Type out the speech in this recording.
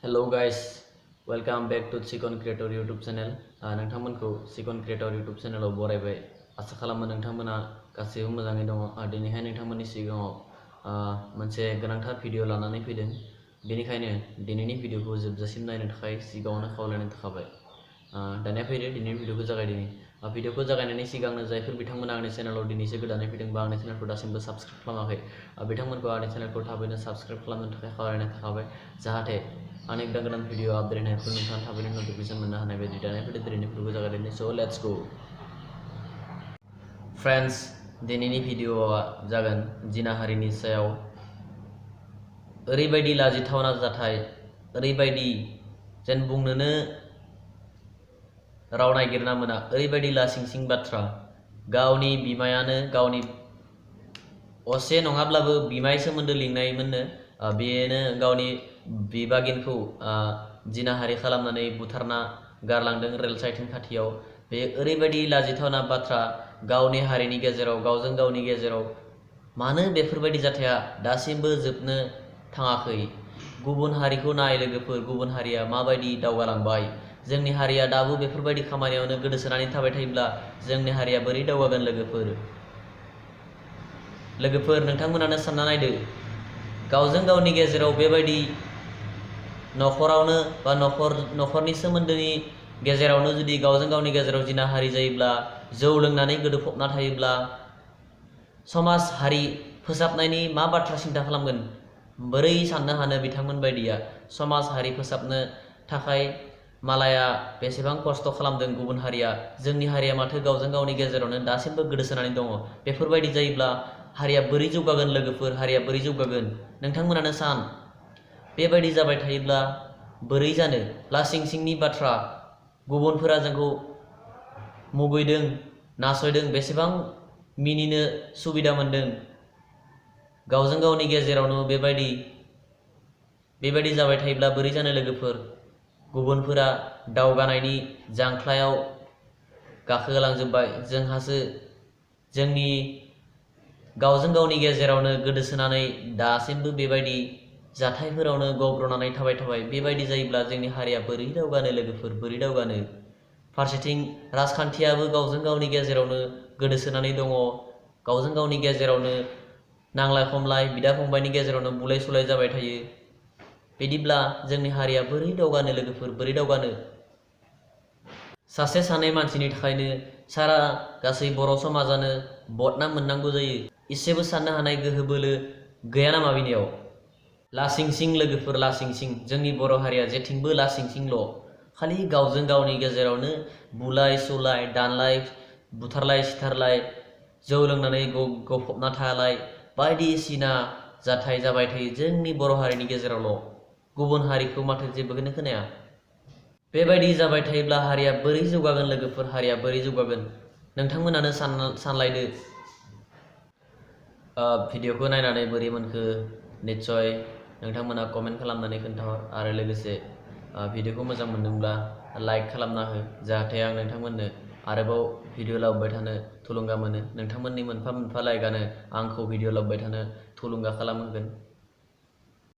Hello guys, welcome back to CHIKAN Creator YouTube channel. नोंथांमोनखौ CHIKAN Creator YouTube channel आव बरायबाय। आसा खालामो नोंथांमोना गासैबो मोजाङै दङ। दिनैहाय नोंथांमोननि सिगाङाव मोनसे गोनांथार भिडिअ लानानै फैदों। बेनिखायनो दिनैनि भिडिअखौ जोबजासिम नायनो थाखाय सिगाङावनो खावलायनाय थाबाय। दानिया फैदो दिनैनि भिडिअखौ जागायदिनि। भिडिअखौ जागायनायनि सिगांनो जायफोर बिथांमोना आंनि चेनेलाव दिनैसो गोदानै फैदों बा आंनि चेनेलखौ दासिमबो साबस्क्राइब खालामाखै बिथांमोनखौ आंनि चेनेलखौ थाबैनो साबस्क्राइब खालामनो थाखाय खावलायनाय थाबाय जाहाथे आंनि गोदान भिडिअ आपडेट होनायखौ नोंथाङा थाबैनो नटिफिकेसन मोननो हानाय बायदि। दानिया फैदो दिनैनि भिडिअखौ जागायदिनि। स' लेट्स गो। फ्रेन्ड्स, दिनैनि भिडिअआ जागोन जिनाहारिनि सायाव। ओरैबायदि लाजिथावना जाथाय, ओरैबायदि जेन बुंनोनो राव नागिरना मोना, ओरैबायदि लासिंसिं बाथ्रा। गावनि बिमायानो गावनि असे नङाब्लाबो बिमाय सोमोन्दो लिंनायमोननो बेनो गावनि बिबागिनखौ जिनाहारि खालामनानै बुथारना गारलांदों रेल साइटिं खाथियाव। बे ओरैबायदि लाजिथावना बाथ्रा गावनि हारिनि गेजेराव, गावजों गावनि गेजेराव। मानो बेफोरबायदि जाथाया दासिमबो जोबनो थाङाखै? गुबुन हारिखौ नाय लोगोफोर, गुबुन हारिया माबायदि दावगालांबाय। जोंनि हारिया दाबो बेफोरबायदि खामानियावनो गोदोसोनानै थाबाय थायोब्ला जोंनि हारिया बोरै दावगागोन लोगोफोर नोंथांमोनानो सानना नायदो। गावजों गावनि गेजेराव बेबायदि नखरावनो बा नखरनि सोमोन्दोनि गेजेरावनो जुदि गावजों गावनि गेजेराव जिनाहारि जायोब्ला, जौ लोंनानै गोदोफबना थायोब्ला, समाज हारि फोसाबनायनि मा बाथ्रा सिन्था खालामगोन? बोरै साननो हानो बिथांमोन बायदिया? समाज हारि फोसाबनो थाखाय मालाया बेसेबां खस्थ' खालामदों गुबुन हारिया, जोंनि हारिया माथो गावजों गावनि गेजेरावनो दासिमबो गोदोसोनानै दङ। बेफोरबायदि जायोब्ला हारिया बोरै जौगागोन लोगोफोर? हारिया बोरै जौगागोन? नोंथांमोनानो सान। बेबायदि जाबाय थायोब्ला बोरै जानो? लासिंसिंनि बाथ्रा। गुबुनफोरा जोंखौ मुगैदों, नासयदों, बेसेबां मिनिनो सुबिदा मोनदों। गावजों गावनि गेजेरावनो बेबायदि जाबाय थायोब्ला बोरै जानो लोगोफोर? गुबुनफोरा दावगानायनि जांख्लायाव गाखोलांजोब्बाय, जोंहासो जोंनि गावजों गावनि गेजेरावनो गोदोसोनानै दासिमबो बेबायदि जाथायफोरावनो गब्र'नानै थाबाय। बेबायदि जायोब्ला जोंनि हारिया बोरै दावगानो लोगोफोर? बोरै दावगानो? फारसेथिं राजखान्थियाबो गावजों गावनि गेजेरावनो गोदोसोनानै दङ। गावजों गावनि गेजेरावनो नांलाय खमलाय, बिदा फंबायनि गेजेरावनो बुलाय सुलाय जाबाय थायो। बिदिब्ला जोंनि हारिया बोरै दावगानो लोगोफोर? बोरै दावगानो? सासे सानै मानसिनि थाखायनो सारा गासै बर' समाजानो बदनाम मोननांगौ जायो। इसेबो साननो हानाय गोहो बोलो गैया नामा बिनियाव? लासिंसिं लोगोफोर, लासिंसिं। जोंनि बर' हारिया जेथिंबो लासिंसिंल'। खालि गावजों गावनि गेजेरावनो बुलाय सुलाय, दानलाय, बुथारलाय सिथारलाय, जौ लोंनानै गफबना थालाय, बायदिसिना जाथाय जाबाय थायो जोंनि बर' हारिनि गेजेरावल'। गुबुन हारिखौ माथो जेबोखौनो खोनाया। बेबायदि जाबाय थायोब्ला हारिया बोरै जौगागोन लोगोफोर? हारिया बोरै जौगागोन? नोंथांमोनानो सानलायदो। भिडिअखौ नायनानै बोरै मोनखो निस्सय नोंथांमोना कमेन्ट खालामनानै खोन्थाहर। आरो लोगोसे भिडिअखौ मोजां मोनदोंब्ला लाइक खालामना हो, जाहाथे आं नोंथांमोननो आरोबाव भिडिअ लाबोबाय थानो थुलुंगा मोनो। नोंथांमोननि मोनफा मोनफा लाइकआनो आंखौ भिडिअ लाबोबाय थानो थुलुंगा खालामहोगोन।